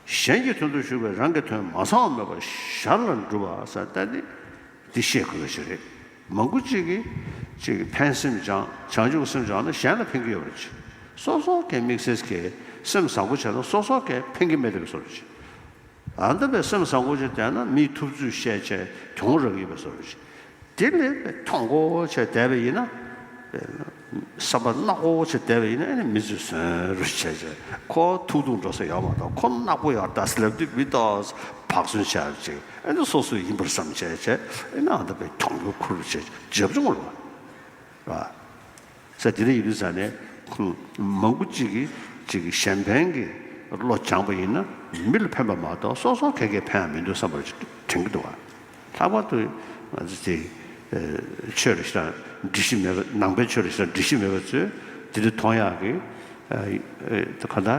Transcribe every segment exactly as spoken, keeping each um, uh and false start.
གཞན་གྱི་དོན་དུ་ཞུགས་པས་རང་གི་དོན་མ་ཚང་བ་མེད་པར་ཞར་ལ་འགྲུབ་པ་ཟེར་ད་ནི་འདི་ཤེས་དགོས་པ་ཞིག་རེད། མང་པོ་ཅིག་གིས་ཅིག་ཕན་སེམས་སྦྱང་བྱང་ཆུབ་སེམས་སྦྱང་ན་གཞན་ལ་ཕན་གྱི་ཡོད་པ་ཅིག་སོ་སོ་གས་དམིགས་བསལ་གྱི་སེམས་བཟང་པོ་བྱས་ན་སོ་སོ་གས་ཕན་གྱི་མེད་པའི་བཟོ་འདྲ་ཅིག་ཨ་འདི་པའི་སེམས་བཟང་པོ་ཅིག་བསྟན་ན་མིའི་ཐུབ་ཚོད་བཤད་བྱས་གྱོང་རག་གི་ཡོད་པའི་བཟོ་འདྲ་ཅིག་དེ་ལས་མཐོང་གོ་བྱས་བསྡད་པ་ཡིན་ན། བསམ་པ་ནག་པོ་བྱས་བསྡད་པ་ཡིན་ན་ཨ་ནི་མི་ཚོས་ཟོན་རུ་བྱས་བྱས་ཁོ་ཐུག་ཐུག་འགྲོ་ས་ཡོད་མ་གཏོགས་ཁོ་ནག་པོ་ཡོད་ད་ཟེར་ལབ་དུས་མི་ཏོག་བག་ཟོན་བྱས་བྱས་ཨ་ནི་སོ་སོ་ཡིན་པར་བསམ་བྱས་བྱས་ཨ་ནི་ཨ་འདི་པའི་གྱོང་གུད་ཁུར་བྱས་བྱས་བྱུང་རུ་བ། ས་དེ་འདྲ་ཡིན་དུས་ས་ནས་མང་པོ་ཅིག་གིས་ཅིག་གཞན་ཕན་གྱི་བློ་སྦྱངས་པ་ཡིན་ན་མི་ལ་ཕན་པ་མ་གཏོགས་སོ་སོ་ག་གས་ཕན་ཡ་མི་འདུག་བསམ་པ་དྲན་གྱི་འདུག་བ། ལྷག་པར་དུ་ང་ཚོ་དེ་ཆོས་ལ་ཞེ་དྲག་འདྲི་གཞི་མེད་པ་ནང་པའི་ཆོས་ལ་ཞེ་དྲག་འདྲི་གཞི་མེད་པ་ཚོས་དེ་འདྲ་མཐོང་ཡག་གི་ག་ད་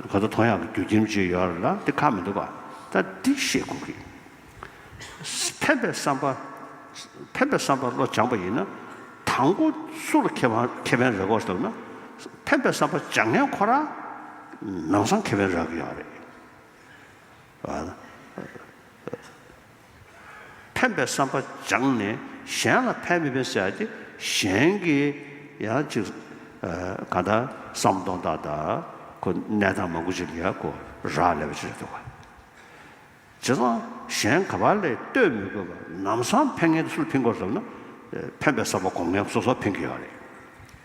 ག་ད་མཐོང་ཡག་གི་རྒྱུ་རྐྱེན་ཅིག་ཡོད་རེད་ལ་དེ་ཁག་མི་འདུག་བ། ད་འདི་ཤེས་དགོས་ཀྱི། ཕན་པའི་བསམ་པ། ཕན་པའི་བསམ་པ་བློ་སྦྱངས་པ་ཡིན་ན། དང་པོ་སུ་ལ་ཁེ་ཕན་ཁེ་ཕན་རག་གོ་ཞེས་ལབ་ན། ཕན་པའི་བསམ་པ་སྦྱང་མཁན་ཁོ་རང་ལམ་སང་ཁེ་ཕན་རག་གི་ཡོད་རེད། ཨ། ཕན་པའི་བསམ་པ་སྦྱངས་ནས་གཞན་ལ་ཕན་མི་ཕན་ཟེར་ཡ་དེ་གཞན་གྱི་ཡང་ཅིག་ག་ད་བསམ་གཏོང་སྟངས་དང་ཁོ་གནས་སྟངས་མང་པོ་ཅིག་ལ་ཡང་ཁོ་རག་ལས་པ་ཅིག་རེད་འདུག་ག་བྱས་ཙང་གཞན་ག་པར་ལས་ལྟོས་མི་དགོས་པར་ལམ་སང་ཕན་མཁན་དེ་སུ་ལ་ཕན་དགོས་ཟེར་ན། ཕན་པའི་བསམ་པ་སྒོམ་མཁན་སོ་སོར་ཕན་གྱི་ཡོད་རེད།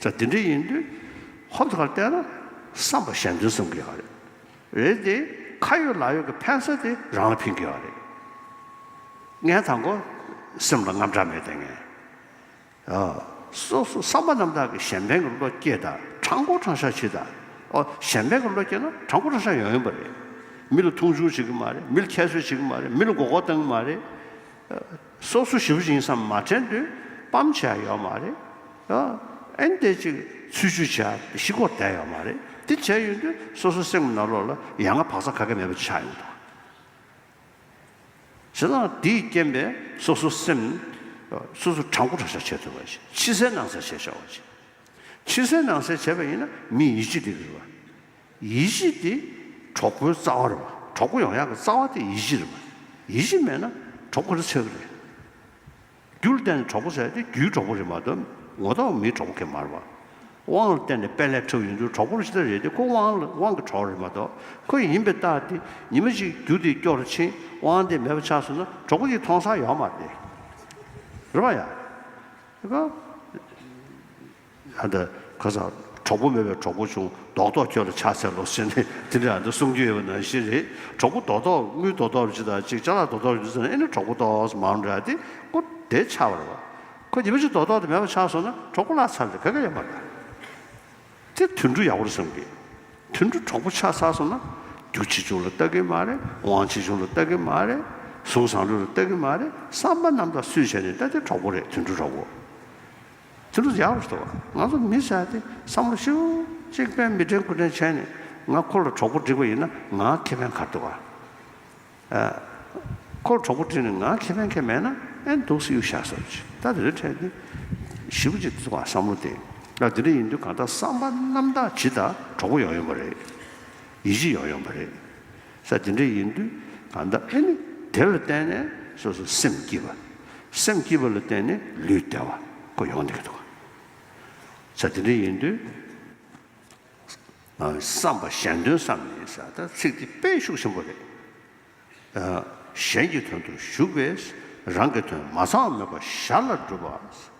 ཙང་དེ་འདྲ་ཡིན་དུས་ཧོབ་ཏེ་གར་བལྟས་ན་བསམ་པ་གཞན་དོན་བསམ་གྱི་ཡོད་རེད། རེད་དེ་ཁ་ཡོད་ལག་ཡོད་ཀྱི་ཕན་ས་དེ་རང་ལ་ཕན་གྱི་ཡོད་རེད། ངས་དང་པོ་སེམས་ལ་དངངས་སྐྲག་མེད་དེ་ངས། སོ་སོ་བསམ་པ་རྣམ་དག་གིས་གཞན་ཕན་གྱི་བློ་སྐྱེས་དང་དྲང་པོ་དྲང་བཞག་བྱེད་དང་། ཨོ་གཞན་ཕན་གྱི་བློ་སྐྱེས་ན་དྲང་པོ་དྲང་བཞག་ཡོང་ཡོང་པ་རེད། མི་ལ་མཐོང་ཆུང་བྱེད་ཀྱི་མ་རེད། མི་ལ་ཁྱད་གསོད་བྱེད་ཀྱི་མ་རེད། མི་ལ་མགོ་སྐོར་གཏོང་གི་མ་རེད། སོ་སོ་ཞེ་པོ་ཅིག་ཡིན་བསམ་མ་དྲན་དུས་སྤམ་བྱེད་ཡ་ཡོད་མ་རེད། ཨ་ནི་དེ་ཅིག་ཚུལ་འཆོས་བྱེད་ཡ་ཤི་སྐོར་བསྡད་ཡོད་མ་རེད། དེ་བྱས་ཡོང་དུས་སོ་སོ་སེམས་ནང་ལོགས་ལ་ཡ་ང་བག་ཚ་ག་གེ་མེད་པ་ཆགས་ཡོང་དང་། བྱས་ཙང་དེའི་རྐྱེན་པས་སོ་སོ་སེམས་སོ་སོ་དྲང་པོ་དྲང་བཞག་བྱེད་ཐུབ་པ་ཞིག་ཕྱི་གསལ་ནང་གསལ་བྱེད་ཤོག་པ་ཞིག་ཕྱི་གསལ་ནང་གསལ་བྱས་པ་ཡིན་ན་མི་ཡིད་ཆེས་ལྡན་གྱི་རེད་བ། ཡིད་ཆེས་དེ་གྲོགས་པོའི་རྩ་བ་རེད་བ། གྲོགས་པོ་ཡོང་ཡག་གི་རྩ་བ་དེ་ཡིད་ཆེས་རེད་བ། ཡིད་ཆེས་མེད་ན་གྲོགས་པོ་ག་རེ་འཚོལ་གི་རེད། རྒྱུ་ལ་བརྟེན་ནས་གྲོགས་པོ་ཟེར་དེ་རྒྱུའི་གྲོགས་པོ་རེད་མ་གཏོགས་ངོ་ཐོག་མིའི་གྲོགས་པོ་གང་ཡང་མ་རེད་བ། དབང་ལ་བརྟེན་ནས་དཔལ་ལས་འཕྲོ་ཡོང་དུས་གྲོགས་པོ་ཞིག་ད་རེད་དེ་ཁོ་དབང་ལ་དབང་གི་གྲོགས་རེད་མ་གཏོགས་ཁོ་ཡིན་པའི་རྟགས་དེ་ཉི་མ་གཅིག་རྒྱུ་དེ་སྐྱོ་རུ་ཕྱིན་དབང་དེ་མེད་པ་ཆགས་སོང་ན་གྲོགས་པོ་ཅིག་མཐོང་ས་ཡོད་མ་རེད། རེད་བ་ཡ། ཨ་ད་ཁ་ས་གྲོགས་པོ་མེད་པའི་གྲོགས་པོ་བྱུང་རྡོག་རྡོག་ཁྱོད་ལ་ཆགས་ཚར་ལོ་ཟེར་ནས་དེ་འདྲ་ཨ་ད་གསུང་རྒྱུ་ཡོད་པ་ནང་བཞིན་རེད། གྲོགས་པོ་རྡོག་རྡོག་དངུལ་རྡོག་རྡོག་ཅིག་དང་ཅིག་ཅ་ལག་རྡོག་རྡོག་ཅིག་ཟེར་ན་ཨེ་ནི་གྲོགས་པོ་ཏོག་ཙམ་མང་འདྲ་དེ་ཁོ་དེ་ཆགས་པ་རེད་བ། ཁོ་ཉི་མ་གཅིག་རྡོག་རྡོག་དེ་མེད་པ་ཆགས་སོང་ན་གྲོགས་པོ་བརླག་ཚར་རེད། ག་ག་ཡོད་མ་རེད། དེ་དུད་འགྲོ་ཡག་པོ་རེད་བསམ་གི། དུད་འགྲོ་གྲོགས་པོ་ཆགས་ཚར་སོང་ན་རྒྱུ་ཆེ་ཆུང་ལ་ལྟ་གི་མ་རེད། དབང་ཆེ་ཆུང་ལ་ལྟ་གི་མ་རེད། གཟུགས་བཟང་ལོས་ལ་ལྟ་གི་མ་རེད། བསམ་པ་རྣམ་དག་སུས་བྱས་ནས་ལྟ་དེ་གྲོགས་པོ་རེད། དུད་འགྲོ་གྲོགས་པོ། དུད་འགྲོ་ཡག་པོ་ཞིག་འདུག་ང་ཚོ་མི་ཟེར་ཡ་དེ་བསམ་བློ་ཞིབ་ཅིག་དཔེ་མི་དྲན་དགུ་དྲན་བྱས་ནས་ང་ཁོ་ལ་གྲོགས་པོ་བསྒྲིགས་པ་ཡིན་ན་ང་ཁེ་ཕན་ག་རེ་འདུག་ག་ཁོར་གྲོགས་པོ་བསྒྲིགས་ནས་ང་ཁེ་ཕན་ཁེ་མེད་ན་ཨེ་འདུག་སེ་གཡུག་བཞག་ཟེར་བ་ཅིག་ད་དེ་འདྲ་འཕྲད་དེ་ཞིབ་པོ་ཅིག་བརྩི་བ་བསམ་བློ་བཏང་། ད་དེ་འདྲ་ཡིན་དུས་གང་ལྟར་བསམ་པ་རྣམ་དག་ཇི་ལྟར་གྲོགས་པོ་ཡོང་ཡོང་བ་རེད། ཡིད་ཆེས་ཡོང་ཡོང་བ་རེད། ས་དེ་འདྲ་ཡིན་དུས་གང་ལྟར་ཨེ་ནི་དེ་ལ་བརྟེན་ནས་སོ་སོ་སེམས་སྐྱིད་པ། སེམས་སྐྱིད་པ་ལ་བརྟེན་ནས་ལུས་བདེ་བ་ཁོ་ཡོང་བསྡད་ཀྱི་འདུག་ས་དེ་འདྲ་ཡིན་དུས། བསམ་པ་གཞན་དོན་བསམ་ནས་ཟེར་ད་ཚིག་འདི་དཔེ་ཤུགས་ཆེན་པོ་རེད། གཞན་གྱི་དོན་དུ་ཞུགས་པས་རང་གི་དོན་མ་ཚང་བ་མེད་པར་ཞར་ལ་འགྲུབ་པ།